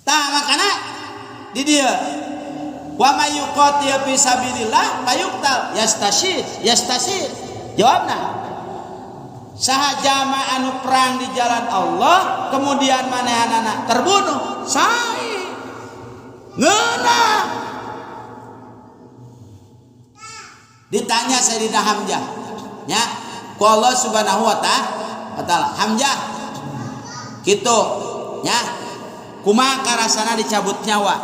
Tah makana di dieu wa may yuqatil fi sabilillah fayuqtal yastashid yastashid. Jawabna saha jalma anu perang di jalan Allah kemudian manehanana terbunuh sae ngeunah. Ditanya Sayyidina Hamzah nya ku Allah Subhanahu wa taala, Hamzah kitu nya kumaha karasana dicabut nyawa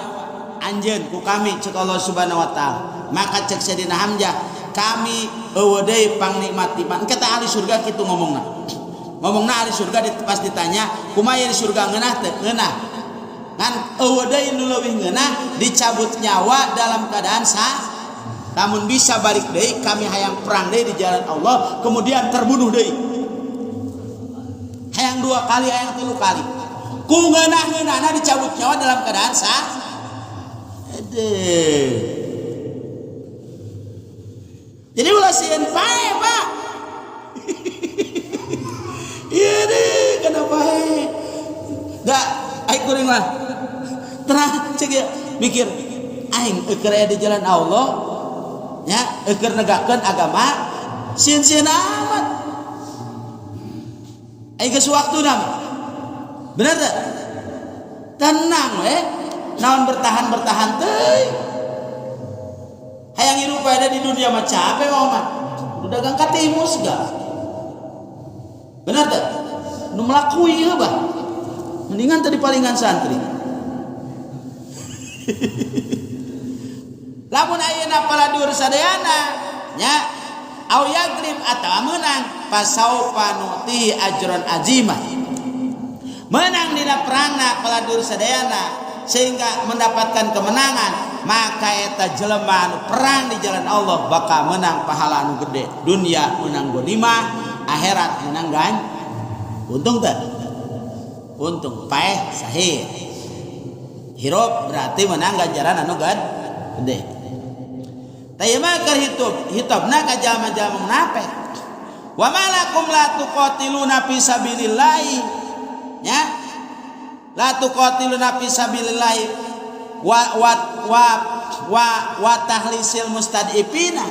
anjeun ku kami cek Allah Subhanahu wa taala. Maka cek Sayyidina Hamzah, kami eueuh deui pangnikmat-nikmat. Engke teh ahli surga kitu ngomongna. Ngomongna ahli surga pas ditanya kumaha di surga ngeunah teu? Ngeunah. Ngan eueuh deui nu leuwih ngeunah dicabut nyawa dalam keadaan sah. Namun bisa balik deui kami hayang perang deui di jalan Allah kemudian terbunuh deui. Hayang dua kali, hayang tilu kali. Ku ngeunah-ngeunahna dicabut nyawa dalam keadaan sah. Aduh. Jadi ulah sieun pae, Pak. Iya deh, kenapa pae? Da, aing kuring mah. Tenang, cek ya, mikir aing keur aya di jalan Allah, nya keur negakeun agama, sieun-sieun amat. Aing geus waktuna mah. Bener teu? Tenang we. Naon bertahan-bertahan teuing. Hayang hirup ada di dunia mah capek mau mah. Udah dagang katimus gak? Bener teu? Nu melakui ieu bah. Mendingan tadi palingan santri. Lamun ayeuna paladur sadayana nya au yaglib atawa meunang fasaufa nu'tihi ajran azima. Menang dina perangna paladur sadayana sehingga mendapatkan kemenangan, maka eta jelema anu perang di jalan Allah bakal menang pahala anu gede. Dunia menang gonimah, akhirat menang gan. Untung teh? Untung paeh sahih. Hirup berarti menang ganjaran anu gede. Tah ieu mah keur hitobna ka jalma-jalma munafik. Wa malakum la tuqatiluna fi sabilillah. Nya la tuqatiluna fi sabilillah wa wa wa wa wa tahlisil mustad'ifina.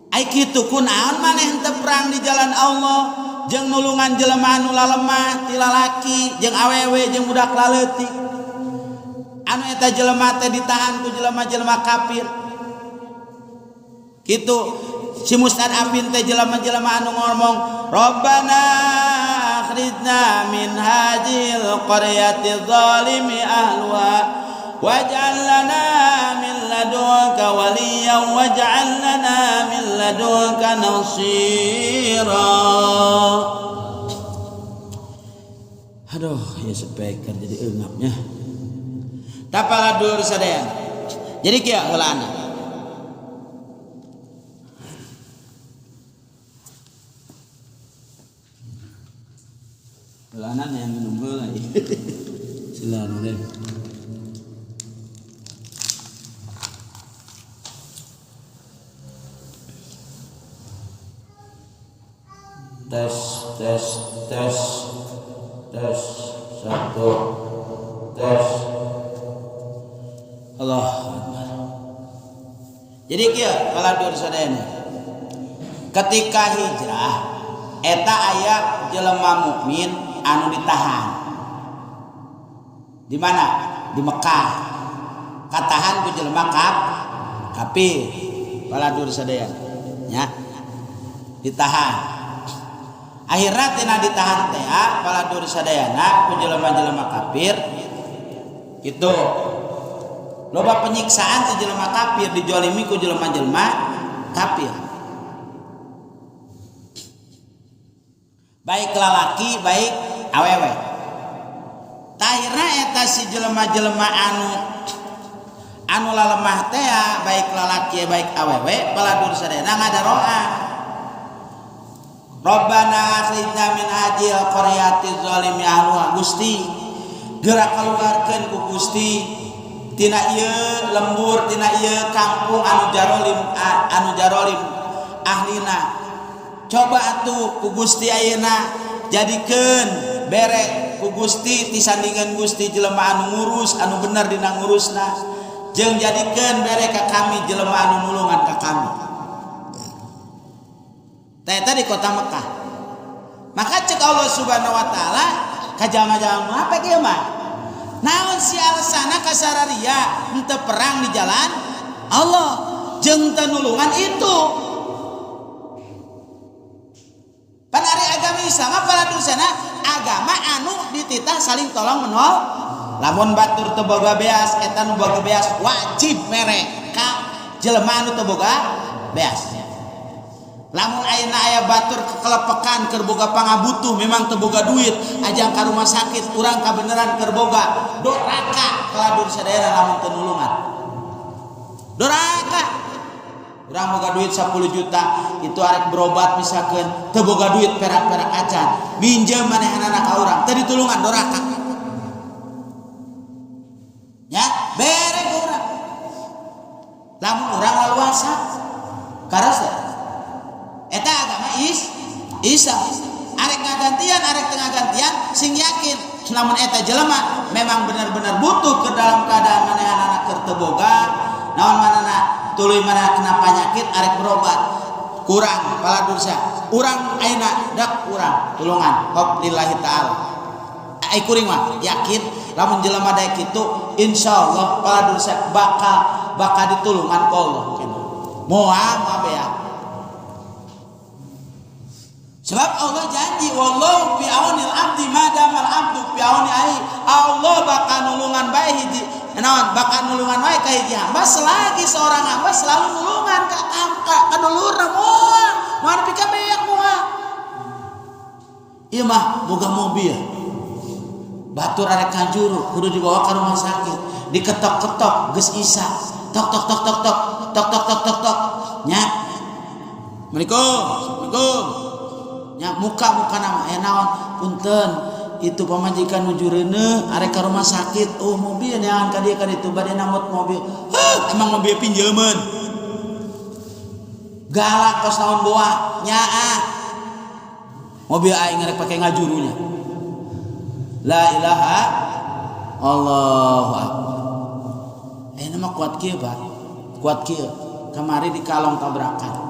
Ai kitu kunaon maneh henteu perang di jalan Allah jeung nulungan jelema anu lalemah ti lalaki jeung awewe jeung budak laleutik. Anu eta jelema teh ditahan ku jelema-jelema kafir. Kitu si mustad'afin teh jelema-jelema anu ngomong Rabbana akhrijna min hadhil qaryati zalimi ahluha waj'al lana min ladunka waliyan waj'al lana min ladunka nasira. Aduh, ya speaker jadi eungapnya. Tapala dur sadayana. Jadi kieu heulaana. Heulaana yang minum heula. Silakan deh. Tes tes tes tes satu tes. Allah Akbar. Jadi kieu kaladur sadayana. Ketika hijrah eta aya jelema mukmin anu ditahan. Di mana? Di Mekah. Katahan ku jelema kafir. Kaladur sadayana. Nya. Ditahan. Akhirna tina ditahan teh paladur sadayana ku jelema-jelema kafir. Gitu. Loba penyiksaan ti jelema kafir dijolimi ku jelema-jelema kafir. Baik lalaki baik awewe. Tahirna eta si jelema-jelema anu lalemah teh baik lalaki baik awewe paladur sadayana ngadaroa. Rabbana akhrijna min hadhil qaryati zalimi ahluha. Gusti geura kaluarkeun ku Gusti tina ieu lembur tina ieu kampung anu jarolim ahlina. Coba atuh ku Gusti ayeuna jadikeun bere ku Gusti tisandingan Gusti jelema anu ngurus anu bener dina ngurusna jeung jadikeun bere ka kami jelema anu nulungan ka kami. Teh eta di kota Mekah. Maka cek Allah Subhanahu wa taala ka jalma-jalma munafik ieu mah. Naon si alasana kasararia henteu perang di jalan Allah jeung teu nulungan itu. Pan ari agama Islam mah paladusana agama anu dititah saling tolong menolong. Lamun batur teu boga beas eta nu boga beas wajib mere ka jelema anu teu boga beas. Lamun ayeuna aya batur kekelepekan keur boga pangabutuh memang teu boga duit ajang ka rumah sakit urang kabeneran keur boga doraka kaladur sadayana lamun teu nulungan. Doraka urang boga duit 10 juta itu arek berobat misalkan teu boga duit perak-perak acan minjem manehanana ka urang teu ditulungan doraka. Ya bere ka urang lamun urang laluasa karasa eta agama Islam arek ngagantian arek teu ngagantian sing yakin lamun eta jelema memang benar-benar butuh ke dalam keadaan manehanana keur teu boga naon manana tuluy mana kena penyakit arek berobat kurang paladursa urang ayeuna dak urang tulungan hop lillahi taala ai kuring mah yakin lamun jelema daek kitu insyaallah paladursa bakal ditulungan ku Allah kitu moal mah bea. Sebab Allah janji wallahu fi aunil abdi madamal abdu fi auni ahi. Allah bakal nulungan bae hiji naon bakal nulungan wae ka hiji hamba selagi seorang hamba selalu nulungan ka dulurna moal moal nepi ka beak moal. Ieu mah boga mobil. Batur arek kajuru kudu dibawa ke rumah sakit. Diketok-ketok geus isa. Tok tok tok tok tok tok tok tok tok tok. Nya. Assalamualaikum. Assalamualaikum. Nya muka-muka nama aya naon punten itu pamajikan nuju reuneuh arek ka rumah sakit oh mobil neangan ka dieu ka ditu bade namut mobil heuh emang mobil pinjeumeun galak kos naon boa nyaah mobil aing rek pake ngajurunya la ilaha Allahu akbar ayeuna mah kuat kieu Pak kuat kieu kamari di kalong tabrakan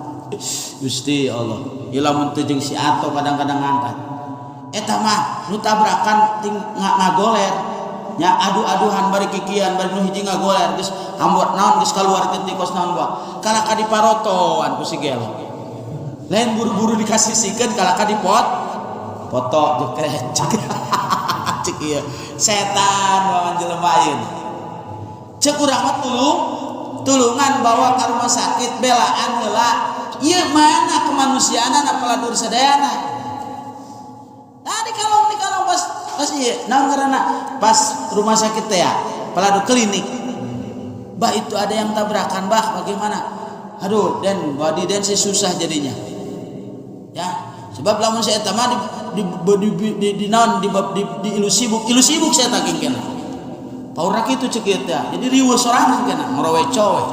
Gusti Allah ieu lamun teu jeung si Ato kadang-kadang ngangkat eta mah nu tabrakan ting ngagoler nya adu-aduhan bari kikian bari nu hiji ngagoler geus hambot naon geus kaluar teh kos naon bae kalah ka diparotoan ku si gelo lain buru-buru dikasihkeun kalah ka dipot foto jekret cek ieu setan lawan jelema ayeuna cek urang mah tulungan bawa ka rumah sakit belaan heula ieu mana kemanusiaan apaladur sadayana. Nah di kalong pas ieu naon ngaranna pas rumah sakit teh ya paladur klinik bah itu ada yang tabrakan bah bagaimana aduh den body den sih susah jadinya ya sebab lamun saya eta mah di naon di ilu sibuk saya taging kena paurna kitu cek ieu teh jadi riweuh sorangan kena ngorowe cowe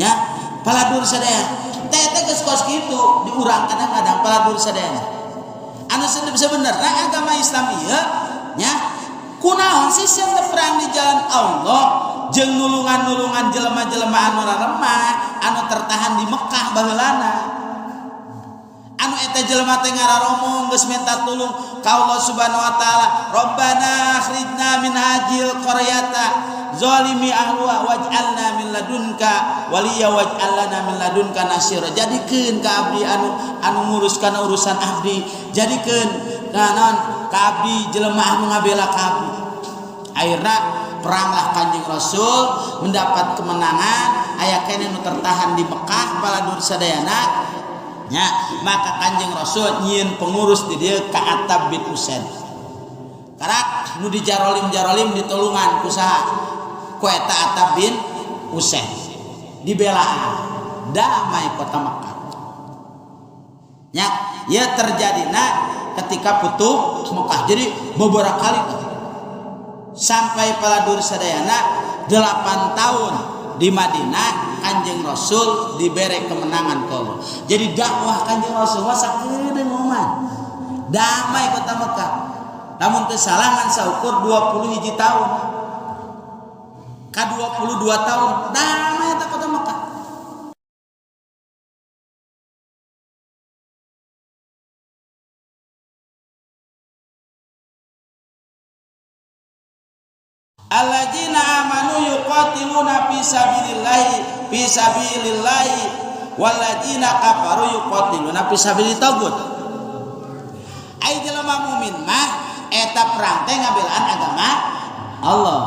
nya paladur sadaya teh teh geus kos kitu diurang kadang-kadang paladur sadaya anu sebenarnya agama Islam ieu nya kunaon sih sieun teh perang di jalan Allah jeung nulungan-nulungan jelema-jelema anu raremah anu tertahan di Mekah baheulana anu eta jelema teh ngararomong geus minta tulung ka Allah Subhanahu wa taala Rabbana akhrijna min hajil qaryata zalimi ahluha waj'alna min ladunka waliya waj'al lana min ladunka nasira jadikeun ka abdi anu ngurus kana urusan abdi jadikeun ka naon ka abdi jelema anu ngabela ka abdi akhirna peranglah Kanjeng Rasul mendapat kemenangan aya keneh nu tertahan di Mekah paladur sadayana nya maka Kanjeng Rasul nyieun pengurus di dieu ka Attab bin Usaid karak nu dijarolim-jarolim ditulungan ku saha ku eta Attab bin Usaid dibelaan damai kota Mekah nya ieu terjadina ketika putu Mekah jadi beberapa kali sampai paladur sadayana 8 tahun di Madinah Kanjeng Rasul diberi kemenangan ku Allah. Jadi dakwah Kanjeng Rasul mah sakedeung moman. Damai kota Mekah. Lamun teu salah ngan saukur 20 hiji tahun. Ka 22 tahun damai eta kota Mekah. Alladzina amanu yuqatiluna fi sabilillahi fi sabilillahi walladzina kafaru yuqatiluna fi sabilit tagut. Ai jelema mukmin mah eta perang teh ngabelaan agama Allah.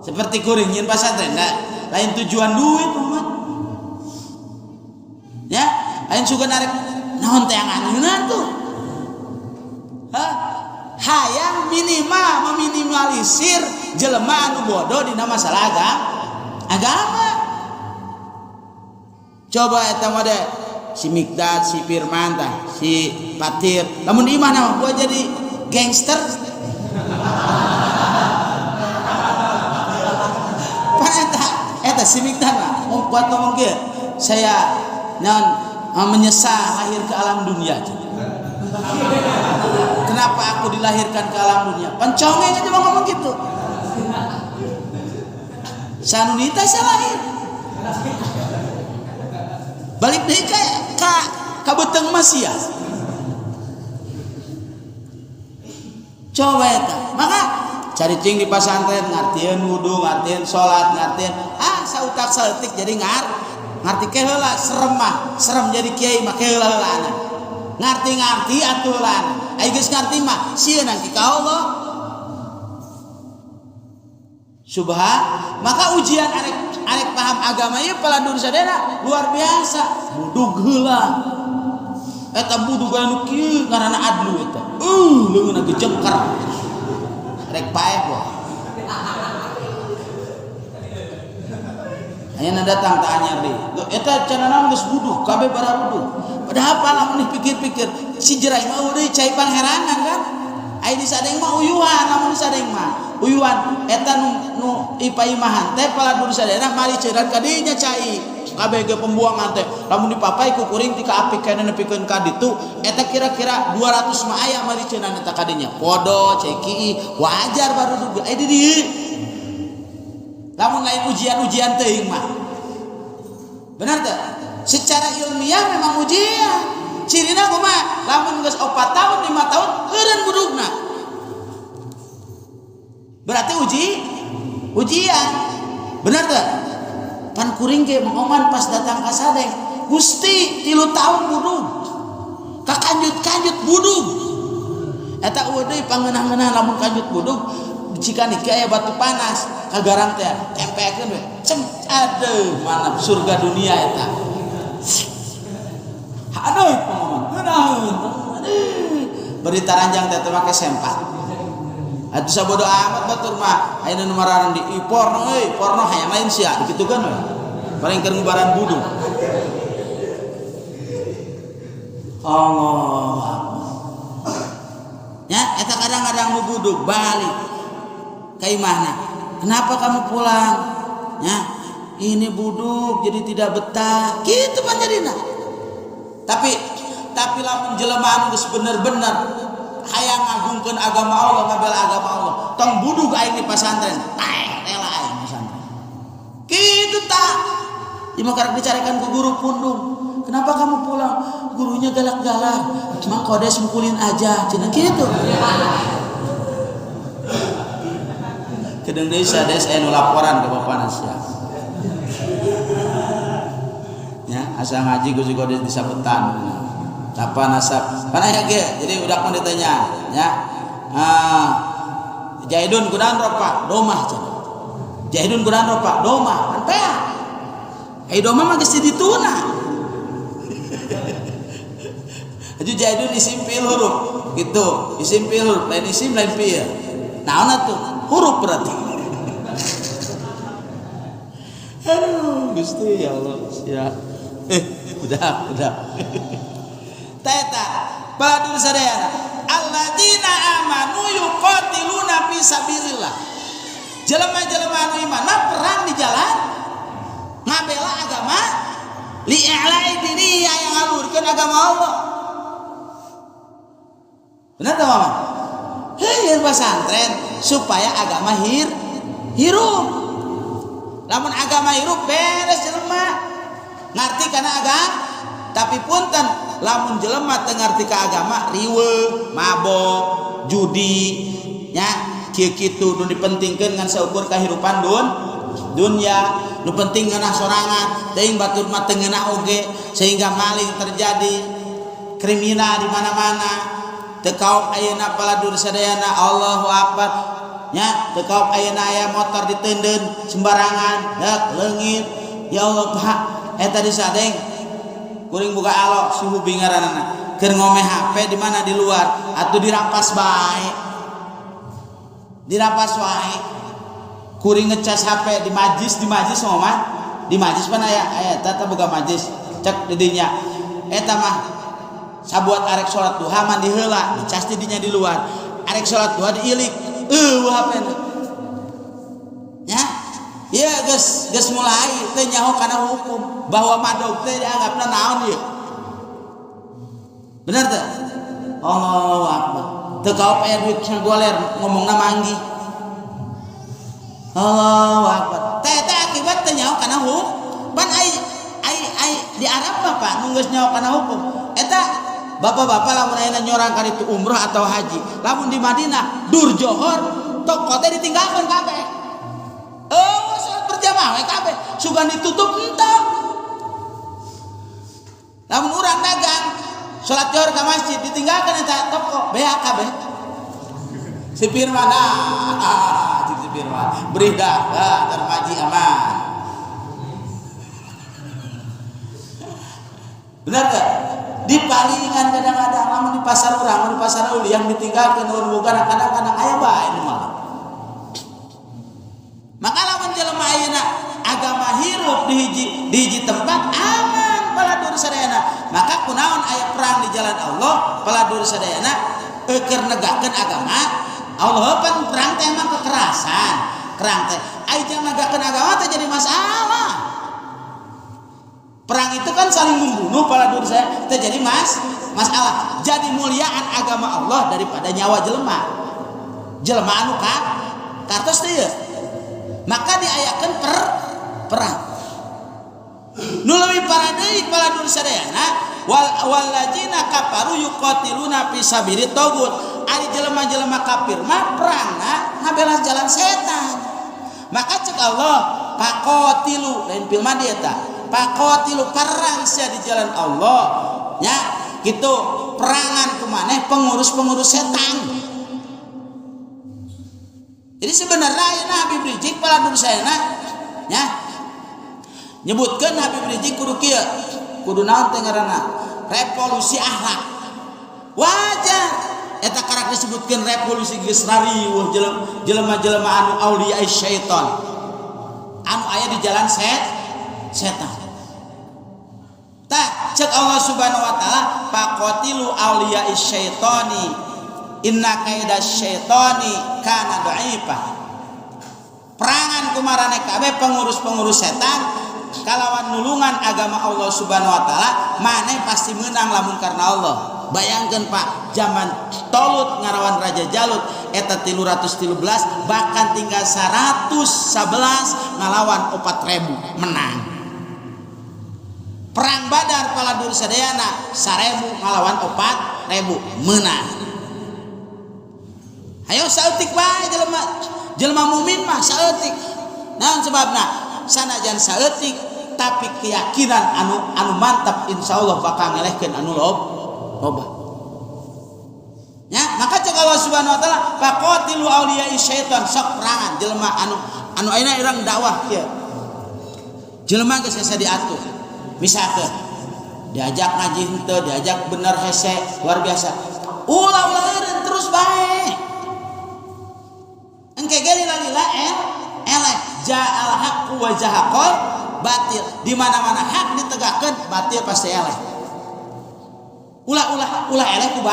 Seperti kuring nyin pasantren lain tujuan duit umat. Ya, lain suka narik naon teh angeuneunan tuh. Hah? Hayang minimal meminimalisir jelema anu bodoh dina masalah agama. Coba eta mah deh si Mikdad, si Firman tah, si Patir. Lamun di imah mah gua jadi gangster. Pan eta si Mikdad mah mau kuat ngomong kieu. Saya naon menyesal lahir ke alam dunia. Kenapa aku dilahirkan ke alam dunia? Pencongeng aja mau ngomong gitu. Sanunita saya lahir. Balik deui ka beuteung masia. Coba eta. Maka cari cing di pasantren ngartieun wudu, ngartieun salat, ngartieun sautak saeutik jadi ngarti ke heula serem mah, serem jadi kiai mah ke heula heulaana. Ngarti-ngarti atuh heulaana. Ai geus ngarti mah sieun nanti ka Allah. Subhan, maka ujian arek paham agama ieu paladur sadaya luar biasa. Budug heula. Eta budug anu kieu ngaranna adlu eta. Leungeunna gejengker. Rek paeh boh. Ayeuna datang ta anyar deui. Eta cenah naon geus budug, kabeh bararudug. Padahal apa lamun dipikir-pikir si jerai mah eueuh cai pangheranan kan. Ai di sadeng mah uyuhan, lamun di sadeng mah uyuhan eta nu ipaimahan teh paladur sadayana mari ceuran ka dinya cai. Kabeh ge pembuangan teh lamun dipapai ku kuring ti ka apik keneh nepikeun ka ditu eta kira-kira 200 mah aya mari ceunan eta ka dinya. Podo cai kii wajar baru duga di dieu. Lamun lain ujian-ujian teuing mah. Benar teh? Secara ilmiah memang ujian. Cirina kumaha? Lamun geus 4 tahun, 5 tahun eureun budugna. Berarti ujian. Benar teh? Pan kuring ge Mang pas datang ka Sadeng, Gusti 3 tahun budug. Ka kanjut-kanjut budug. Eta eueuh deui pangeunah-ngeunah lamun kanjut budug jika niki aya batu panas kagarang teh tempekeun we. Ceng aduh mana surga dunia eta. Aduh pengumuman. Ngeunaheun. Beri taranjang teh make sempak. Atuh sabodo amat batur mah ayeuna nu mararan di porno euy, porno hayang lain sia dikitukeun we. Paling keur ngubaran budug. Allah Akbar. Ya, eta kadang-kadang nu budug balik ka imahna. Kenapa kamu pulang? Ya, ini budug jadi tidak betah. Kitu pan jadina. Tapi lamun jelema anu geus bener-bener hayang ngagungkeun agama Allah, ngabela agama Allah, tong budug aing di pasantren, taeh rela aing pasantren. Kitu tah. Ieu mah karek dicarekan ku guru pundung. Kenapa kamu pulang? Gurunya galak-galak. Mang Kodes mukulin aja, cenah kitu. Kedeung deui sades aya nu laporan ka bapana sia. Ya, asa ngaji ku si Kodes disabetan. Tapa nasab. Kana ya ge, jadi udah mun ditanya, ya. Jaidun kunaon ropa? Domah cenah. Jaidun kunaon ropa? Domah. Kan pea. Ai domah mah geus dituna. Aju Jaidun isim fiil huruf gitu. Isim fiil huruf, lain isim lain fiil. Naon atuh? Huruf berarti. Aduh, Gusti ya Allah, sia. Udah. Teta, badur sadayana. Alladzina amanu yuqatiluna fi sabilillah. Jelema-jelema anu iman mah perang di jalan ngabela agama li'ala'i dini yang ngaluhurkeun agama Allah. Benar tak Mama? Heuh pesantren supaya agama hirup. Lamun agama hirup beres jelema. Ngarti kana agama, tapi punten lamun jelema teu ngarti ka agama riweuh, mabok, judi, nya kieu kitu nu dipentingkeun ngan saukur kahirupan dunya, nu penting ngeunah sorangan, teuing batur mah teu ngeunah oge sehingga maling terjadi, kriminal di mana-mana. Teu kaop ayeuna paladur sadayana, Allahu Akbar nya, teu kaop ayeuna aya motor diteundeun sembarangan, dak leungit. Ya Allah Pak, eta di sadeng kuring buka alok si Hubi ngaranna keur ngome HP di mana di luar atuh dirampas bae, dirampas wae. Kuring ngecas HP di majlis, di majlis mah di majlis pan aya aya eta boga majlis cek di dinya eta mah sabuat arek salat duha mandi heula dicas di dinya di luar, arek salat duha diilik eueuh HP na nya. Ieu geus geus mulai teu nyaho kana hukum bahwa madog teh dianggapna naon ieu, bener teu? Allahu Akbar. Teu kaop aya duit goler ngomongna manggih. Allahu Akbar. Teh teh akibat teu nyaho kana hukum. Pan ai ai ai di Arab mah Pak nu geus nyaho kana hukum. Eta bapak-bapak lamun ayeuna nyorang ka ditu umroh atau haji, lamun di Madinah dur johor toko teh ditinggalkeun kabeh. Oh, salat berjamaah we kabeh, sugan ditutup entah. Lamun urang dagang salat johor ka masjid ditinggalkeun eta toko beak kabeh. Si Firman ah, si Firman beri dah, termaji aman. Benar tak? Di palingan kadang-kadang lamun di pasar urang, di pasar uli yang ditinggalkeun urang bukan kadang-kadang aya bae nu malah. Maka lamun jelema ayeuna agama hirup di hiji tempat aman paladur sadayana. Maka kunaon aya perang di jalan Allah paladur sadayana keur negakeun agama Allah. Pan perang teh emang kekerasan, perang teh ai jang negakeun agama teh jadi masalah. Perang itu kan saling membunuh paladur saya teh jadi masalah. Jadi muliaan agama Allah daripada nyawa jelema. Jelema anu kartos teh ieu. Maka diayakeun perang. Nu leuwih parah deui paladur sadayana walladzina kafaru yuqatiluna fi sabili tagut. Ari jelema-jelema kafir mah perangna ngabela jalan setan. Maka cek Allah faqatilu lain fil madi eta. Faqatilu perang sia di jalan Allah. Nya kitu perangan kumaneh pengurus-pengurus setan. Jadi sebenarnya ayeuna Habib Rizieq paladur sadayana nya nyebutkeun Habib Rizieq kudu kieu, kudu naon teh ngaranna revolusi akhlak. Wajar eta karak disebutkeun revolusi geus rariweuh jelema-jelema anu aulia syaiton anu aya di jalan setan. Tah cek Allah Subhanahu wa taala faqatilu aulia syaitoni inna kaida syaitoni kana dha'ifa. Perangan kumarane kabeh pengurus-pengurus setan kalawan nulungan agama Allah Subhanahu wa taala maneh pasti menang lamun karena Allah. Bayangkeun Pak, zaman Tolut ngarawan Raja Jalut eta 313 bahkan tinggal 111 ngalawan 4000 menang. Perang Badar paladur sadayana 1000 ngalawan 4000 menang. Ayo saeutik bae jelema, jelema mukmin mah saeutik. Naon sebabna? Sanajan saeutik tapi keyakinan anu mantap insyaallah bakal ngelehkeun anu loba. Ya, maka cek Allah Subhanahu wa taala faqatilu auliya syaitan, sok perangan jelema anu ayeuna urang dakwah kieu. Jelema geus hese diatur. Misalkeun diajak ngaji henteu, diajak bener hese, luar biasa. Ulah-ulah eureun terus bae. Engke ge lila-lila eleh ja'al haqqu wa zahaqal batil. Di mana-mana hak ditegakkeun, batil pasti eleh. Ulah-ulah ulah eleh ku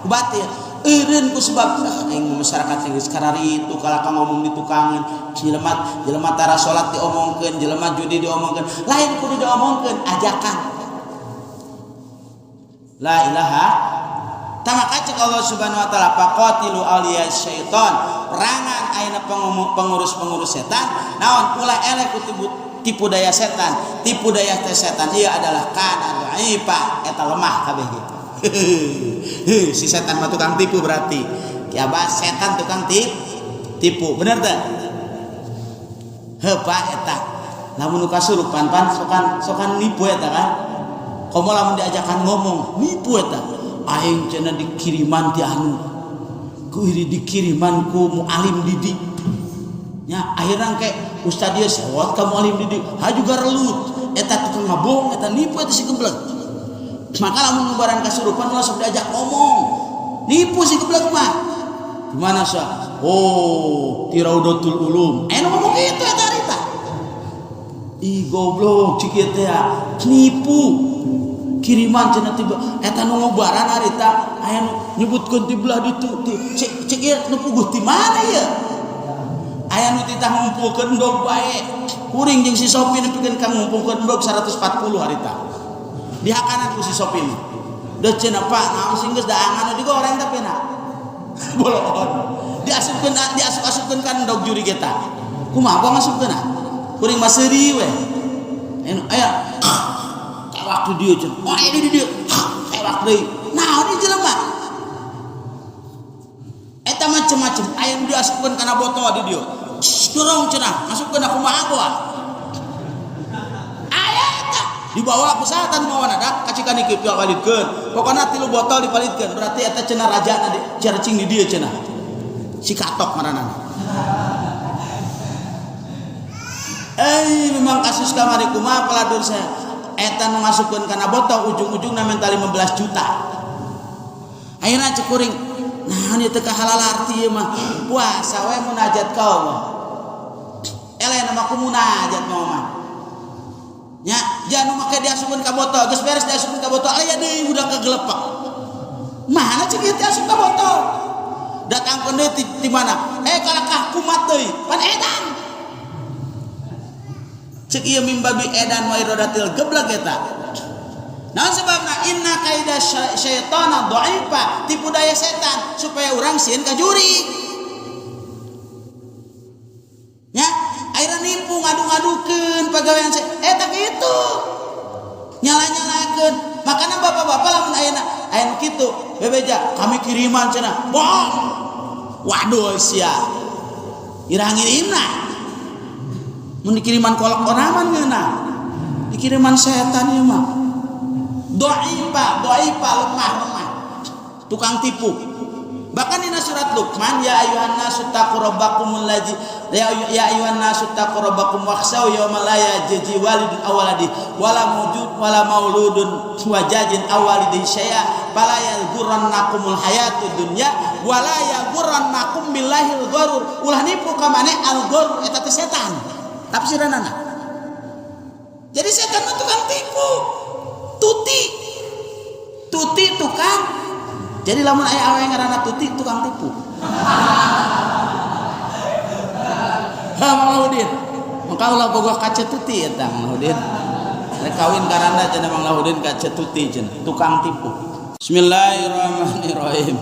batil. Eureun ku sebab aing masyarakat geus karari itu kalaka ngomong ditukangeun, jelema tara salat diomongkeun, jelema judi diomongkeun, lain kudu diomongkeun, ajakan. La ilaha Tah maka cek Allah Subhanahu wa taala faqatilu awliya syaitan, perangan ayeuna pengurus-pengurus setan, naon ulah eleh ku tipu daya setan. Tipu daya teh setan ieu adalah kana dhaifa, eta lemah kabeh gitu. Si setan mah tukang tipu berarti. Ya bah setan tukang tipu, bener teh? Heuh Pak eta. Lamun nu kasurupan pan sokan sokan nipu eta kan. Komo lamun diajakan ngomong, nipu eta. Aing cenah dikiriman ti anu. Ku iri dikiriman ku mualim Didi. Nya akhirna ke ustad ieu sewot ka mualim Didi, haju garelut. Eta tukang ngabohong, eta nipu eta si geblek. Maka lamun ngubaran kasurupan ulah sok diajak ngomong. Nipu si geblek mah. Gimana sah? Oh, ti Raudatul Ulum. Eh ngomong gitu eta harita. Ih goblok cik ieu teh nipu. Kiriman cenah tiba eta nu ngubaran harita aya nu nyebutkeun ti belah ditu ti cek cek ieu nu puguh ti mana ieu? Aya nu titah ngumpulkeun endog bae. Kuring jeung si Sopi nepikeun ka ngumpulkeun endog 140 harita. Dihakanan ku si Sopi mah. Deuh cenah Pak, naon sih geus daangan digoreng tapi na. Boloon. Diasupkeun diasup-asupkeun kan endog juri kita. Kumaha gua ngasupkeun? Kuring mah seuri we. Aya waktu dia cenah. Oh aya di dieu. Tewak deui. Naon ieu jelema? Eta macem-macem aya nu diasupkeun kana botol di dieu. Dorong cenah, masukkeun kumaha gua. Aya eta dibawa ku saha tah mawana da kacikan iki palitkeun. Pokona 3 botol dipalitkeun, berarti eta cenah rajana di carcing di dieu cenah. Si katok ngaranna. Eh memang kasus kamari kumaha peladur saya. Eta nu ngasupkeun kana botol ujung-ujungna menta 15 juta. Ayeuna cek kuring, naon ieu teh kahalalarti ieu mah. Puasa we munajat ka Allah. Eleh mah ku munajat mah mah. Nya, jangan nu make diasupkeun ka botol, geus beres diasupkeun ka botol, aya deui udah kegelepak. Mana cek ieu teh asup ka botol? Datangkeun deui ti mana? Eh kalakah kumat deui, pan edan. Cek ieu mimbabi edan wa iradatil geblek eta. Naon sebabna inna kaida syaitana dhaifa, tipu daya setan supaya urang sieun ka juri. Nya, akhirnya nipu ngadu-ngadukeun pagawean eta kitu. Nyala-nyalakeun. Makana bapak-bapak lamun ayeuna aya nu kitu, bebeja kami kiriman cenah. Bohong. Waduh sia. Iraha ngirimna. Mun dikiriman kolak oraman ngeunah. Dikiriman setan ieu mah. Dhaifa, dhaifa lemah-lemah. Tukang tipu. Bahkan dina surat Luqman ya ayuhan nasu taqu rabbakumul ladzi ya ayuhan nasu taqu rabbakum wakhshaw yauma la yajzi walidun aw waladi wala mawjud wala mauludun wajajin aw walidi syai'a fala yaghurrannakumul hayatud dunya wala yaghurrannakum billahil gharur. Ulah nipu ka maneh al gharur eta teh setan. Tafsiranana. Jadi setan mah tukang tipu. Tuti. Tuti tukang. Jadi lamun aya awewe ngaranna Tuti tukang tipu. Ha Mang Lahudin. Maka ulah bogoh ka Cetuti eta Mang Lahudin. Rek kawin karanda cenah Mang Lahudin ka Cetuti cenah, tukang tipu. Bismillahirrahmanirrahim.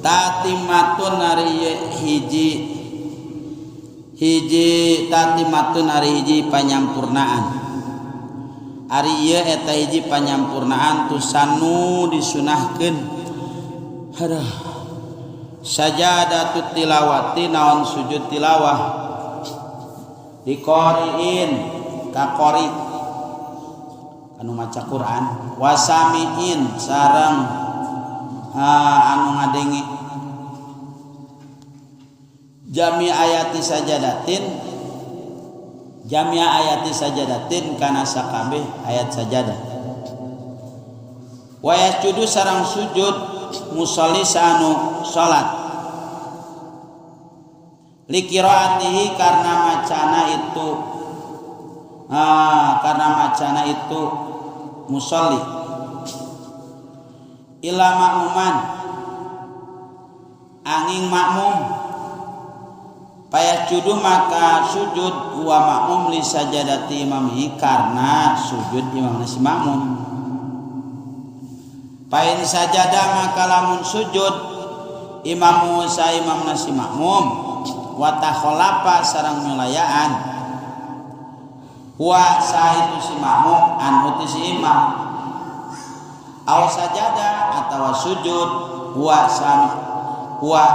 Tatimatun ari hiji hiji tatimatun ari hiji panyampurnaan. Ari ieu eta hiji panyampurnaan tusanu disunahkeun. Aduh. Sajadatut tilawati naon sujud tilawah diqoriin ka qori anu maca Quran wasamiin sareng anu ngadenge jami ayati sajadatin jami ayati sajadatin kana sakabeh ayat sajadah wa yasjudu sareng sujud musalli sanu salat liqiraatihi karena macana itu karena macana itu musalli ila makmuman angin makmum payasjudu maka sujud wa makmum li sajadati imamihi karena sujud imamna si makmum. Pain sajada maka lamun sujud imam Musa imam nasi makmum wa takhalafa sareng nyulayaan wa sahitu si makmum anhu ti si imam aw sajada atawa sujud wa sami wa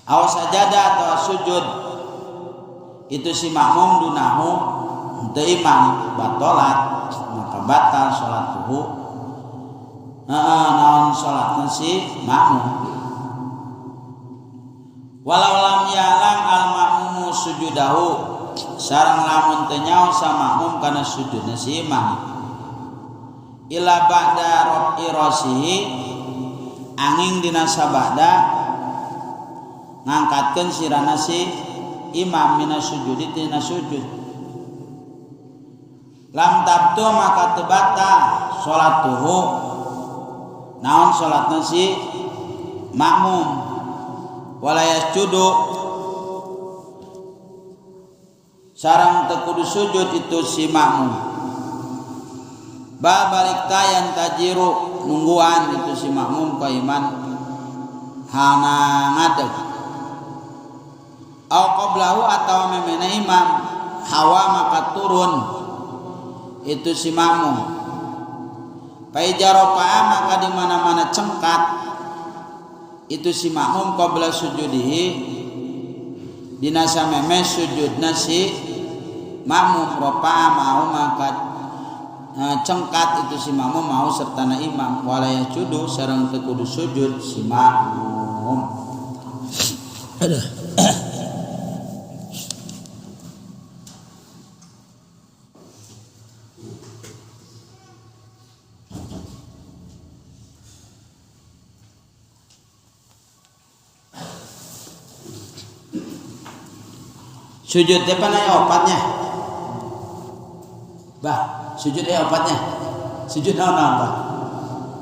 aw sajada atawa sujud itu si makmum dunahu teu imam batolat maka batal salatuhu naon salatna si makmum walau lam ya'lam al makmumu sujudahu sareng lamun teu nyaho sa makmum kana sujudna si imam ila ba'da raf'i rasihi angin dina sabada ngangkatkeun sirana si imam mina sujudi tina sujud lam tabtu maka teu batal salatuhu naon salatna si makmum wala yasjudu sareng teu kudu sujud itu si makmum ba balik tayan tajiru nungguan itu si makmum qaiman hana ngadeg au qablahu atawa memena imam hawa maka turun itu si makmum faijarofa'a maka di mana-mana cengkat itu si makmum qabla sujudihi dina sameme sujudna si makmum rofa'a mau maka cengkat itu si makmum mau sertana imam wala yasjudu sareng teu kudu sujud si makmum. Aduh. Sujud teh pan aya opatnya. Bah, sujud aya opatnya. Sujud naon naon, Bah?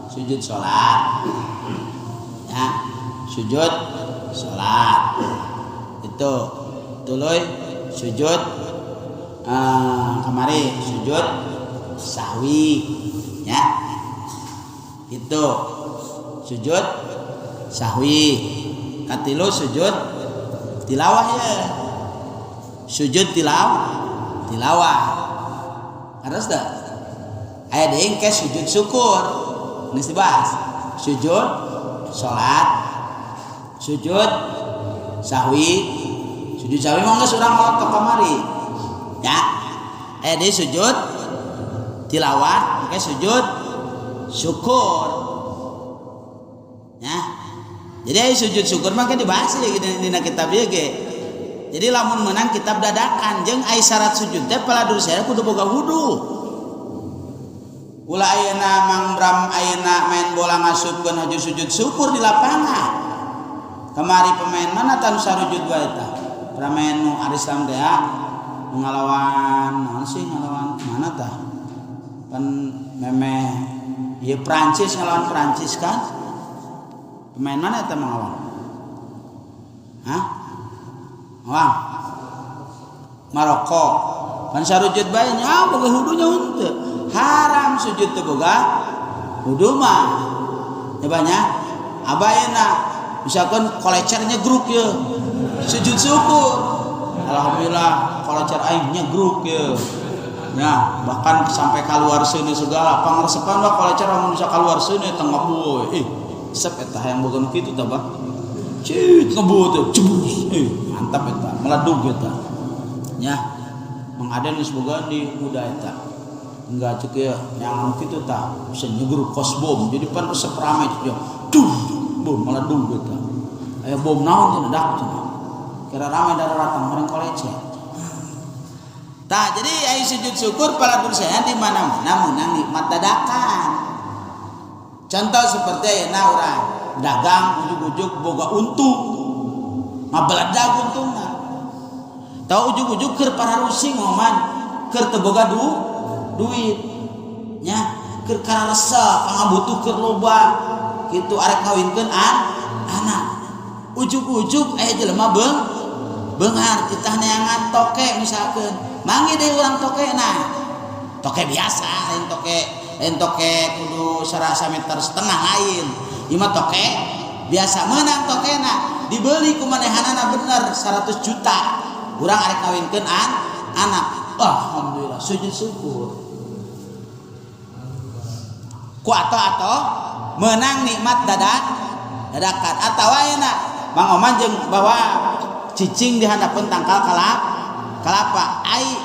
Sujud salat. Ya, sujud salat. Itu tuluy sujud kamari sujud sahwi ya. Itu sujud sahwi. Katilu sujud tilawah ya. Sujud tilawah. Harus dah. Aya deui engke sujud syukur. Geus dibahas. Sujud salat, sujud sahwi. Sujud sahwi mah geus urang ngalotok kamari. Ya. Aya deui sujud tilawah, engke sujud syukur. Ya. Jadi aya sujud syukur mah dibahas ya dina kitab ieu ge. Jadi lamun menang kitab dadakan jeung ai syarat sujud teh paladur saya kudu boga wudu. Ulah ayeuna Mang Bram ayeuna main bola ngasupkeun haju sujud syukur di lapangan. Kamari pemain mana tanu sarujud wae tah? Pemain nu Arislam teh nu ngalawan naon sih ngalawan mana tah? Pan memeh ieu Prancis ngalawan Prancis kan? Pemain mana eta Mang Awang? Hah? Awang? Maroko. Pan sarujud bae nya boga hudunya henteu. Haram sujud teu boga wudu mah. Ya banyak. Abayna misalkan kolecernya nyegruk ye. Sujud syukur. Alhamdulillah kolecer aing nyegruk ye. Ya, bahkan sampai keluar seuneu segala pangresepan mah kolecer lamun bisa keluar seuneu teh ngebuy. Sep eta hayang boga nu kitu tah, Bah. Cit ngebuy teh, cebus. Mantap eta, meledug eta. Nya, Mang Aden geus boga di muda eta. Enggak cek ya, yang kitu tah bisa nyegruk kos bom. Jadi pan resep rame cek ya. Duh, bom meledug eta. Aya bom naon cenah dak cenah. Kira rame daratang orang kolecer. Tah, jadi ai sujud syukur para saya di mana-mana menang nikmat dadakan. Contoh seperti ayeuna urang dagang ujug-ujug boga untung. Ngabeledag untungna. Tau ujug-ujug keur pararusing oman, keur teu boga duit. Nya, keur kararesa pangabutuh keur loba. Kitu arek kawinkeun anak. Ujug-ujug aya jelema beunghar titah neangan toke misalkeun. Manggih deui urang toke nah. Toke biasa lain toke Lain toke kudu 100 meter setengah lain. Ieu mah toke biasa meunang tokena dibeli ku manehanana bener 100 juta. Urang arek ngawinkeun anak. Alhamdulillah sujud syukur. Ku atau menang nikmat dadakan atawa ayeuna Mang Oman jeung bawa cicing di handapeun tangkal kalapa ai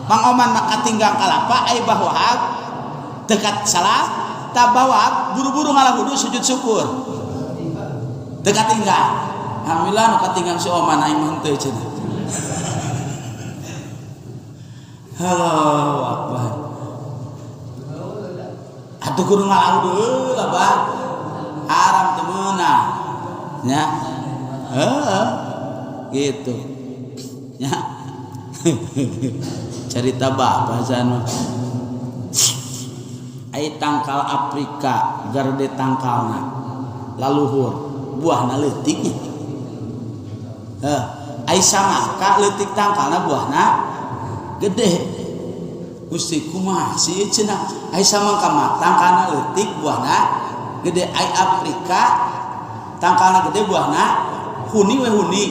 Mang Oman mah katinggang kalapa ai Bah Wahab dekat salah tak bawa buru-buru ngalah wudu sujud syukur dekat tinggal. Alhamdulillah nu katinggang si Oman aing mah henteu cenah. Allahu Akbar. Atuh kudu ngalah wudu heula bah. Haram teu meunang. Nya. Heeh. Gitu. Nya. Cerita bapak sana. Ai tangkal Afrika garde tangkalna laluhur buahna leutik nya. Heuh, ai samangka leutik tangkalna buahna gede. Gusti kumaha sih cenah? Ai samangka mah tangkalna leutik buahna gede. Ai Afrika tangkalna gede buahna huni we huni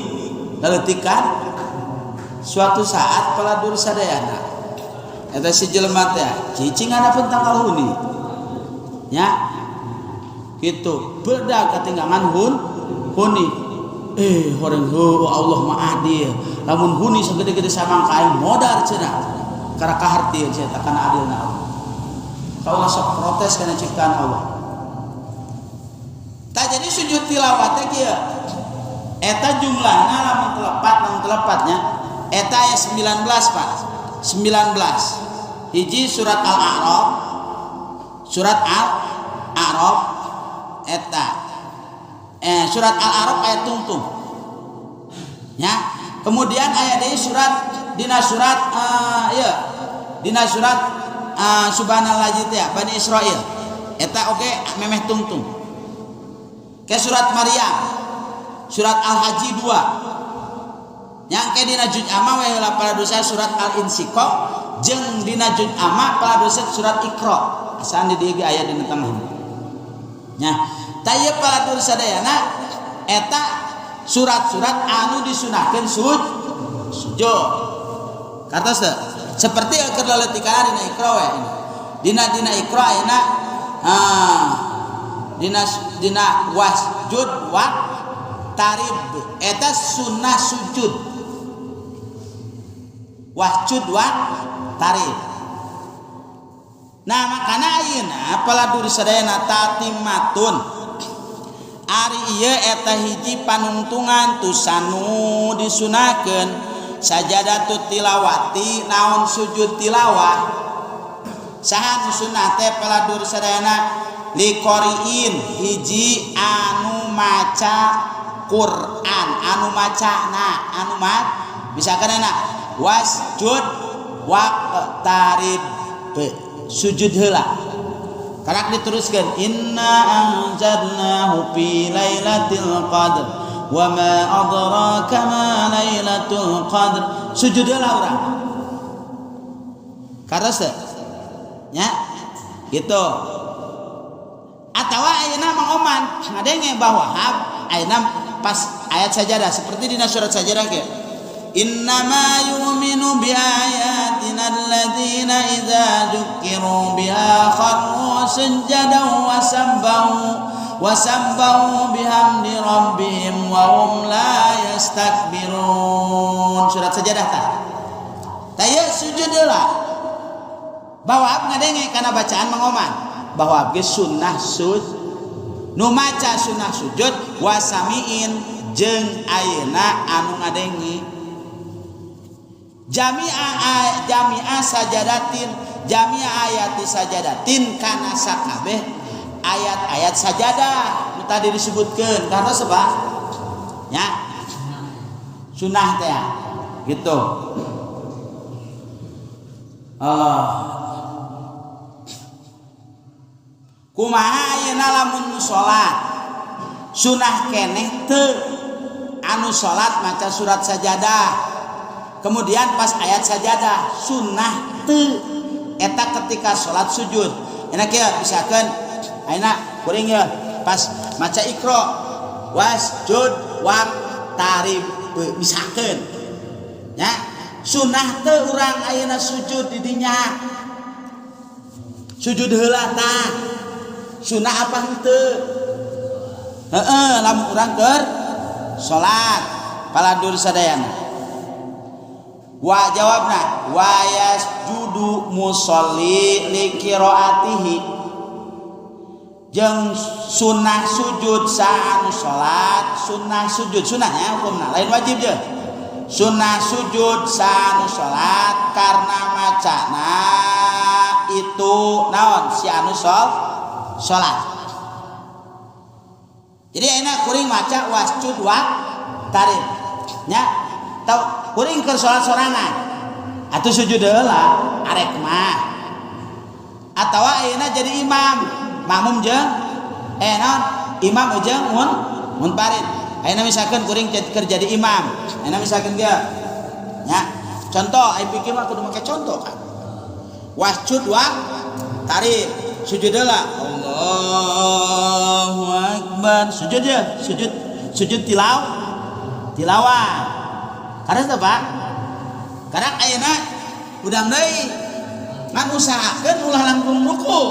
laleutikan. Suatu saat peladur sadayana eta si jelema teh cicing handapeun tangkal huni nya kitu beda katinggangan huni horeng heuh Allah mah adil lamun huni sagede-gede samangka aing modar cenah karena kahartieun sia eta kana adilna Allah. Kaula sok protes kana ciptaan Allah. Tah jadi sujud tilawah teh kieu eta jumlahna lamun telepat lamun telepatnya eta aya 19 Pak. 19 hiji surat Al-A'raf, surat Al-A'raf eta surat Al-A'raf ayat tungtung nya. Kemudian aya deui surat dina surat ieu dina surat subhanallazi teh Bani Israil eta oge memeh tungtung. Ke surat Maryam, surat Al-Haji 2 yang ke dina juz amma we heula paradosa surat Al-Insyikok jeung dina juz amma paradosa surat Iqra asaan di dieu ge aya dina tengah nya. Tah ieu paradur sadayana eta surat-surat anu disunahkeun sujud kartos teu seperti keur leutikana dina Iqra we ini dina dina Iqra ayeuna dina dina wasjud wa tarib eta sunnah sujud wasjud wa tarib. Nah makana ayeuna paladur sadayana tatimatun ari ieu eta hiji panungtungan tusanu disunahkeun sajadatu tilawati naon sujud tilawah saha nu sunnah teh paladur sadayana liqoriin hiji anu maca Quran anu macana anu mat misalkan enak wasjud waqtarib sujud heula karak diteruskeun inna anzalnahu fi lailatul qadr wa ma adraka ma lailatul qadr sujud heula urang kartos teu nya gitu. Atawa ayeuna Mang Oman ngadenge bahwa ayeuna pas ayat sajadah seperti dina surat sajadah ge innama yu'minu bi ayatina alladzina idza dzukiru biha kharru sujadan wa sabbahu bihamdi rabbihim wa hum la yastakbirun. Surat sajadah tah tah ieu sujud heula bahwa ngadenge kana bacaan Mang Oman bahwa ge sunnah sujud nu maca sunnah sujud wasamiin jeung ayeuna anu ngadenge jami'a jami'a sajadatin jami'a ayati sajadatin kana sakabeh ayat-ayat sajadah nu tadi disebutkeun karena sebab nya sunnah teh gitu. Allah kumaha ayeuna lamun salat sunah keneh teu anu salat maca surat sajadah kemudian pas ayat sajadah sunah teu eta ketika salat sujud Enak ya misalkan ayeuna kuring ya pas maca Iqra wasjud waqtarib misalkan nya sunah teu urang ayeuna sujud di dinya sujud heula tah sunah apa henteu heeh lamun urang keur salat paladur sadayana wa jawabna wa yasjudu musolli li qiraatihi jeung sunnah sujud saanu salat sunnah sujud sunnahnya hukumna lain wajib je sunnah sujud saanu salat karena macana itu naon si anu salat. Jadi enak kuring maca wasjud waqtarib nya tau kuring keur salat sorangan atuh sujud heula arek mah atawa ayeuna jadi imam makmum jeung naon imam jeung munfarid ayeuna misalkan kuring keur jadi imam ayeuna misalkan ge nya contoh ai pikir mah kudu make contoh kan wasjud waqtarib sujud heula Allahu akbar sujud ya sujud sujud tilawah karena teh Pak karena ayeuna udang deui ngan usahakeun ulah langkung ruku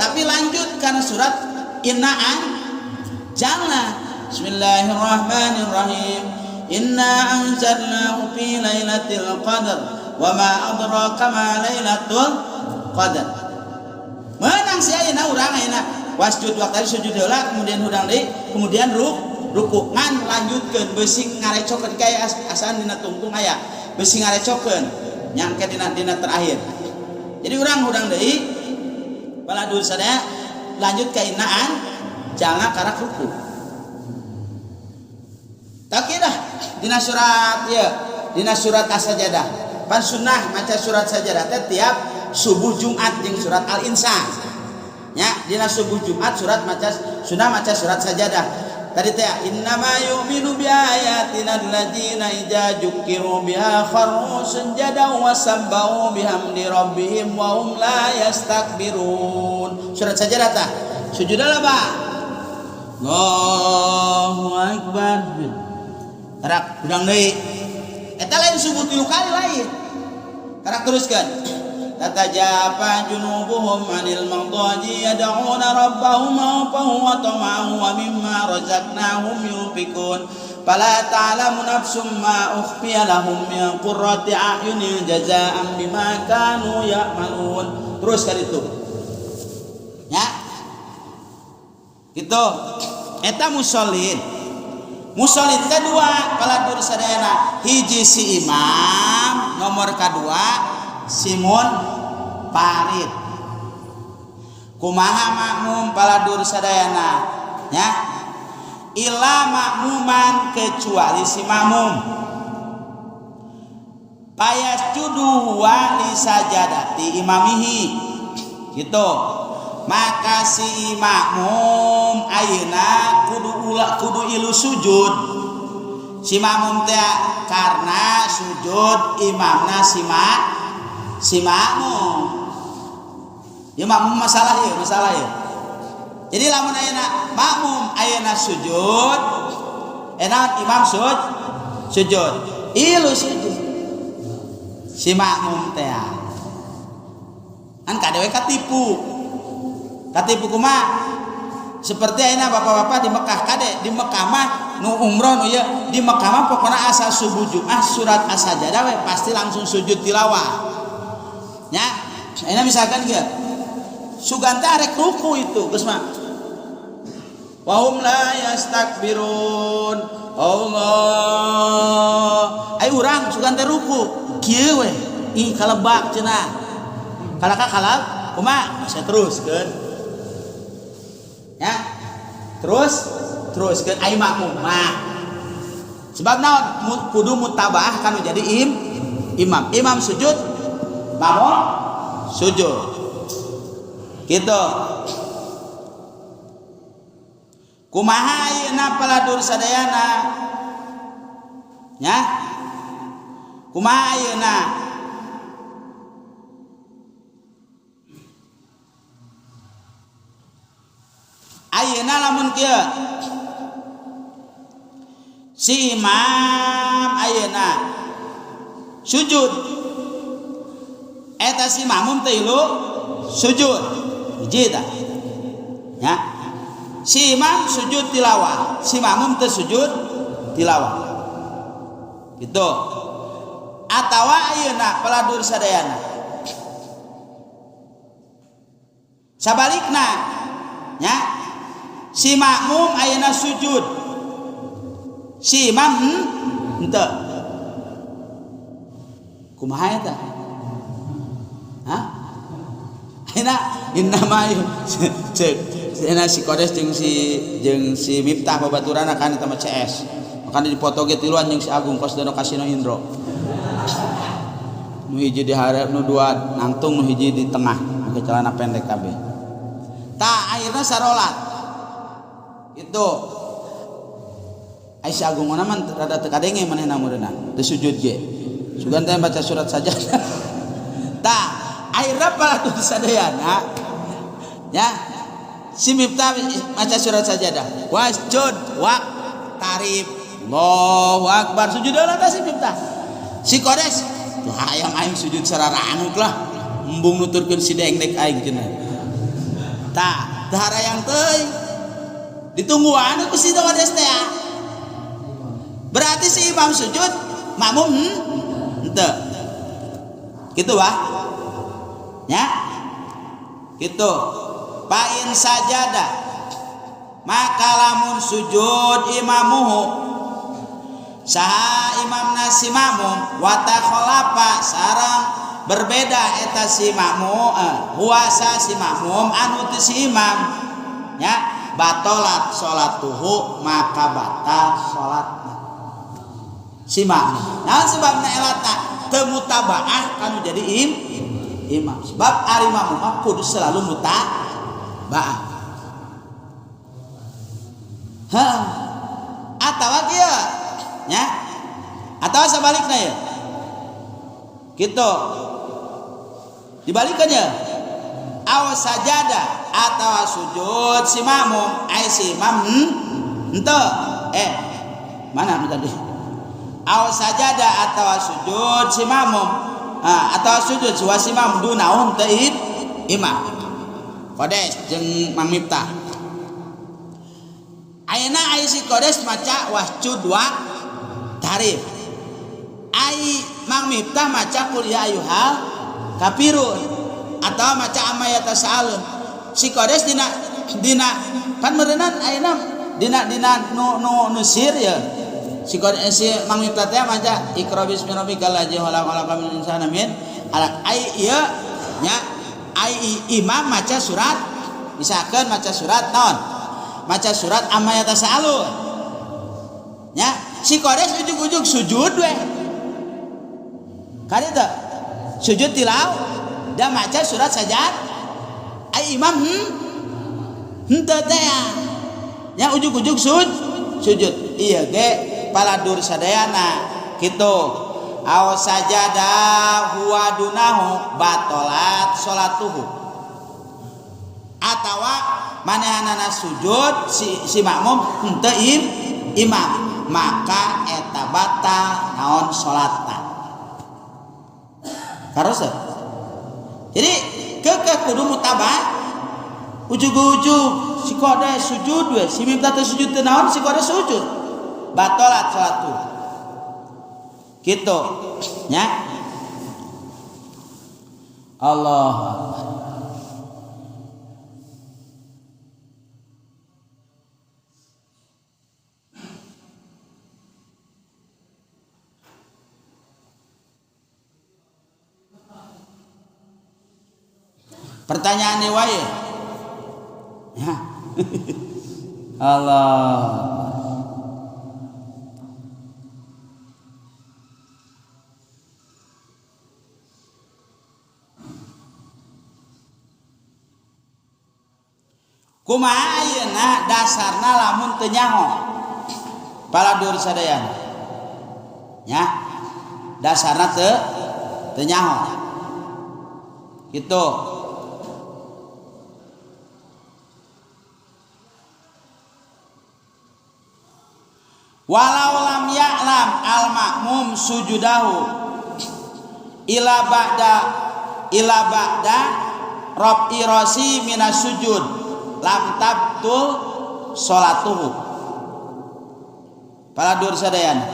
tapi lanjut karena surat inna anzalna bismillahirrahmanirrahim inna anzalnahu fi lailatul qadar wa ma adraka ma lailatul qadar. Menang si ayeuna urang ayeuna wasjud waqtarib sujud heula kemudian hudang deui kemudian ruku ngan lanjutkeun beusi ngarecokeun kaya asaan dina tungtung aya beusi ngarecokeun nyangke dina terakhir. Jadi urang hudang deui baladul sadaya lanjut ka innaan jangan karak ruku. Takidah dina surat ieu dina surat As-Sajadah pan sunnah maca surat sajadah teh tiap subuh Jumat jeung surat Al-Insan nya dina subuh Jumat surat maca sunnah maca surat sajadah tadi teh innama yu'minu bi ayatina alladzina idza dzukkiru biha kharru sujadan wa sabbahu bihamdi rabbihim wa hum la yastakbirun. Surat sajadah tah sujudlah Pak Allahu akbar karak udang deui eta lain subuh 3 kali lain karak teruskeun tatajafa junubuhum 'anil maghdaji yad'una rabbahum khawfan wa tama'an wa mimma razaqnahum yunfikun fala ta'lamu nafsum ma ukhfiya lahum min qurrati a'yunin jazaa'an bima kanu ya'malun. Terus kan itu ya gitu eta musallin musallin kedua paladur sadayana hiji si imam nomor kedua Simon Farid kumaha makmum paladur sadayana nya ila makmuman kecuali si makmum payasjudu wa li sajadati imamihi gitu maka si makmum ayeuna kudu ilu sujud si makmum teh karena sujud imamna si makmum ya makmum masalah ya jadi lamun ayeuna makmum ayeuna sujud enak imam sujud ilu sujud si makmum teh kan kadewe katipu kumaha seperti ayeuna bapak-bapak di Mekah kade di Mekah mah nu umroh nu ieu di Mekah mah pokona asa subuh Jumat surat As-Sajadah we pasti langsung sujud tilawah nya ayeuna misalkan kieu sugan teh arek ruku itu geus mah wa hum la yastakbirun Allah ai urang sugan teh ruku kieu we ih kalebak cenah kalaka kalab kumaha saya teruskeun ya teruskeun ai makmum mah sebab naon kudu mutabaah kanu jadi imam sujud makmum sujud gitu kumaha ayeuna paladur sadayana nya kumaha ayeuna Ayeuna lamun kieu si imam ayeuna sujud eta si makmum teh ilu sujud hiji tah nya si imam sujud tilawah si makmum teh sujud tilawah gitu atawa ayeuna peladur sadayana sabalikna nya si makmum ayeuna sujud si imam henteu kumaha eta hah ayeuna innama ceuk ayeuna si Kodes jeung si Miftah babaturana kan eta mah CS makana dipoto ge tiluan jeung si Agung kos Dono Kasino Indro nu hiji di hareup nu dua nangtung nu hiji di tengah make celana pendek kabeh tah akhirna sarolat itu ai si Agung mah rada teu kadenge manehna meureunna teu sujud ge sugan teh baca surat saja tah akhirna palatur sadayana nya si Miftah maca surat sajadah wasjud wa tarib Allahu akbar sujud heula tah si Miftah si Kodes tuh hayang aing sujud sararanuk lah embung nuturkeun si dengdek aing cenah tah teu harayang teuing ditungguan ku si Kodes teh berarti si imam sujud makmum henteu kitu bah nya kitu pain sajada maka lamun sujud imamuhu saha imamna si makmum wa takhalafa sareng berbeda eta si makmum huasa si makmum anu teu si imam nya batalat salatuhu maka batal salatna si makmum. Naon sebabna elata teu mutabaah kanu jadi imam sebab ari makmum mah kudu selalu mutabaah. Ha atawa kieu nya atawa sabalikna ya kitu dibalikeun ya aw sajada atawa sujud si makmum ai si imam henteu mana nu tadi aw sajada atawa sujud si makmum atawa sujud si imam dunaun teu imam Kodes jeung Mang Miftah ayeuna ai si Kodes maca wasjud wa tarif ai Mang Miftah maca qul ya ayyuhal kafirun atawa maca amma yatasaalun si Kodes dina dina pan meureunan ayeuna dina dina nu nu nu sir ya si Kodes si Mang Miftah teh maca iqra bismi rabbikal ladzi khalaq khalaqal insana min alaq ai ieu nya ai imam maca surat misalkan maca surat naon maca surat amma yatasaalun nya si Kodes ujug-ujug sujud we kali teu sujud tilaw da maca surat sajad ai imam henteu teh nya ujug-ujug sujud ieu ge paladur sadayana kitu aw sajada huwa dunahu batalat salatuhu atawa manehanana sujud si makmum henteu imam maka eta batal naon salatna karose. Jadi keukeuh kudu mutabah ujug-ujug si Kodes sujud we si Miftah teh sujud teu naon si Kodes sujud batalat salatu kitu nya. Allah Akbar. Pertanyaan ni wae. Ya. Allah. Kumaha ayeuna dasarna lamun teu nyaho paladur sadayana nya dasarna teu nyaho kitu. Walau lam ya'lam al makmum sujudahu ila ba'da raf'i ra'si minas sujud lam tabtul salatuhu. Para dulur sadayana,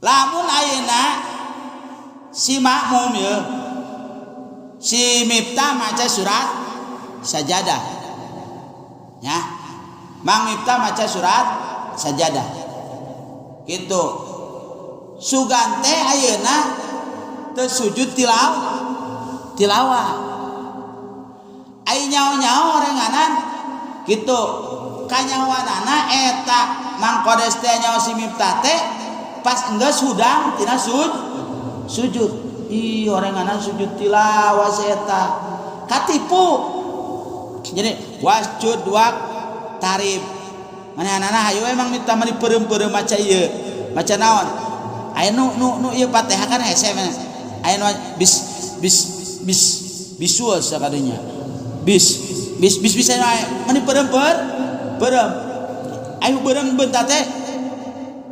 lamun ayeuna si makmum ya, si Miftah maca surat sajadah ya, Mang Miftah maca surat sajadah gitu, sugan teh ayeuna teu sujud tilawah. Ai nyaho-nyaho orenganan gitu, kanyahoanana eta Mang Kodes teh nyaho si Miftah teh pas enggeus hudang tina sujud. Ih, orenganan sujud tilawah si eta, katipu. Jadi wasjud waqtarib, manehna hayu emang Miftah mani peureum-peureum maca ieu, maca naon aya nu nu nu ieu Fatihah kan hese mana aya nu bis bis bis bisual sakadinya, bis bis bis bisa mani peureum peureum. Ayo beureum bentar teh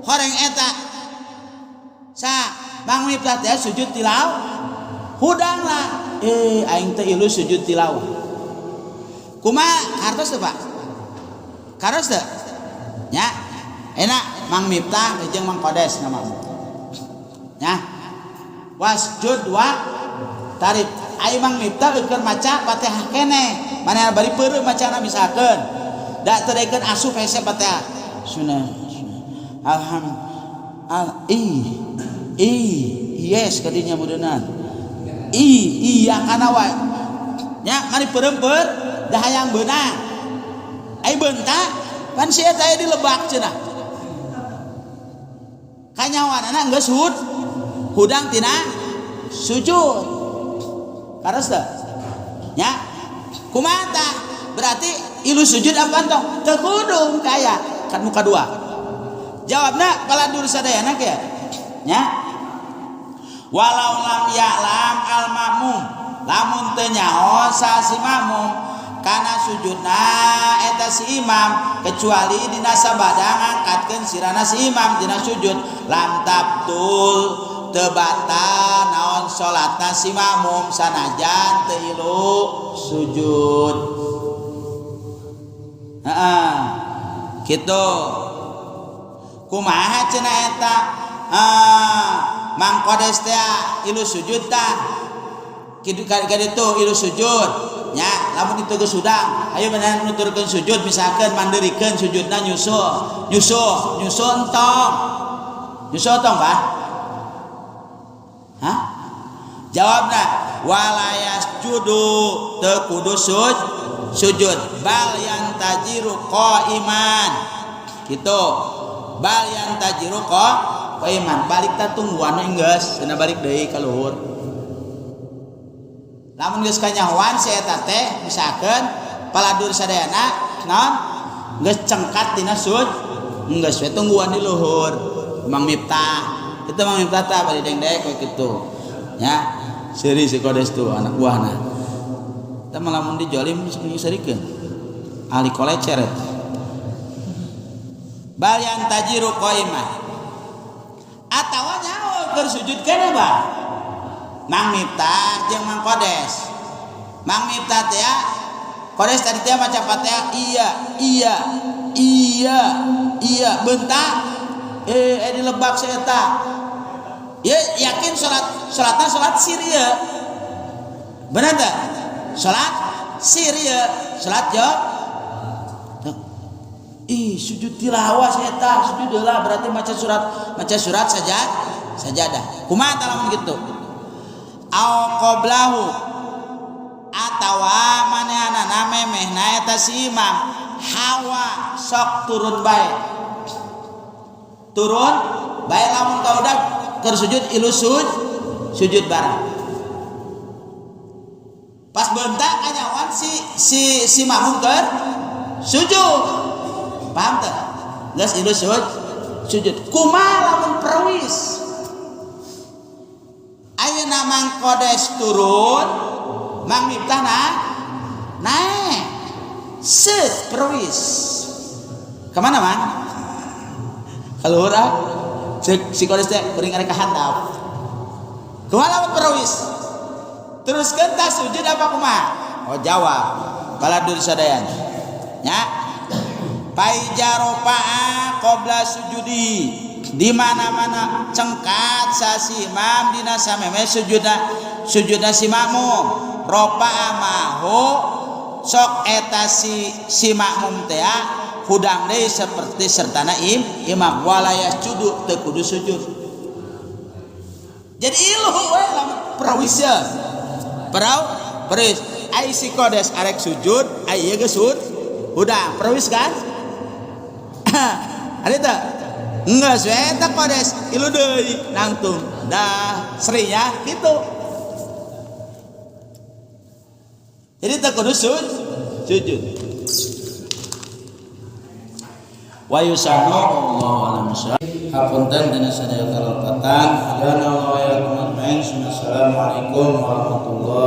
horeng eta sa Bang Miftah teh sujud tilawah, hudang lah, eh, aing teh ilu sujud tilawah. Kumaha, hartos teu, Pak? Hartos teu nya? Enak Mang Miftah jeung Mang Kodes nama nya, wasjud waqtarib. Ai Mang Miftah keur maca Fatihah keneh, mana bari peureum macana, misalkeun da teu daekeun asup hese Fatihah sunah alham al i i yes kadinya meureunnan i iya kana wae nya, mari peureum peur da hayang beunang. Ai bentak pan si eta aya di lebak cenah, kanyahoanana geus hudang tina sujud. Kares teu nya? Kumaha tah? Berarti ilu sujud apa entong? Teu kudu kaya kan muka dua. Jawabna para dulur sadayana kieu nya: walau lam ya'lam al makmum, lamun teu nyaho sa si makmum kana sujudna eta si imam kecuali dina sabada ngangkatkeun sirana si imam dina sujud, lam tabtul, teu batal naon salatna si makmum sanajan teu ilu sujud. Heeh, kitu. Kumaha cenah eta? Ah, Mang Kodes teh ilu sujud tah kitu kaditu ilu sujud nya. Lamun itu geus hudang, ayo bener nuturkeun sujud, misalkeun mandirikeun sujudna, nyusul nyusul nyusul entong, nyusul tong, Bah? Hah? Jawabna wala yasjudu, teu kudu sujud, bal yantaziru qaiman gitu, bal yantaziru qaiman, balik ta tungguan geus cenah, balik deui ka luhur. Lamun geus kanyahoan si eta teh, misalkeun paladur sadayana naon geus cengkat tina geus we tungguan di luhur. Mang Miftah itu, Mang Miftah tah bari dengdek we kitu nya, seuri si Kodes tuh anak buahna. Tah lamun dijolim serikeun ahli kolecer eta. Bal yantaziru qaiman atawa nyaho keur sujud keneh bah Mang Miftah jeung Mang Kodes. Mang Miftah teh ya, Kodes tadi teh maca Fatihah, iya iya iya iya, bentak eh, eh di lebak si eta ya, yakin salat, salatna salat sir ya, benar tak? Salat sir ya, salat yo. Ih, sujud tilawah si eta, sujud heula berarti maca surat saja sajadah. Kumaha lamun kitu? Au qoblahu atawa manehanana memehna eta si imam hawa sok turun bae, turun bae. Lamun kaudah keur sujud, ilu sujud bareng. Pas bentak kanyahoan si si si makmum keur sujud, paham teu? Geus ilu sujud. Kumaha lamun perwis? Ayeuna Mang Kodes turun, Mang Miftah nah naik, set perwis. Kemana man? Kaluhur ah. Cek si kodes teh kuring arek ka handap. Kumaha lamun perawis? Teruskeun tah sujud apa kumaha? Oh jawab. Baladur sadayana. Nya. Paija rofa'a qabla sujudi. Di mana-mana cengkat sa si imam dina sameme sujudna sujudna si makmum. Rofa'a mahu sok eta si si makmum teh hudang deui seperti sertana im imam wala yasjudu teu kudu sujud. Jadi iluh we lamun perawis ya. Perau perawis ai si kodes arek sujud ai ieu geus hudang perawis kan? Ada teu? Enggeus we eta kodes ilu deui nangtung. Dah seri ya gitu. Jadi teu kudu sujud. Wa yusanu Allahu a'lam bishawab. Hapunten dina sadaya kalepatan. Hadana wa iyyakum ajmain. Assalamualaikum warahmatullahi.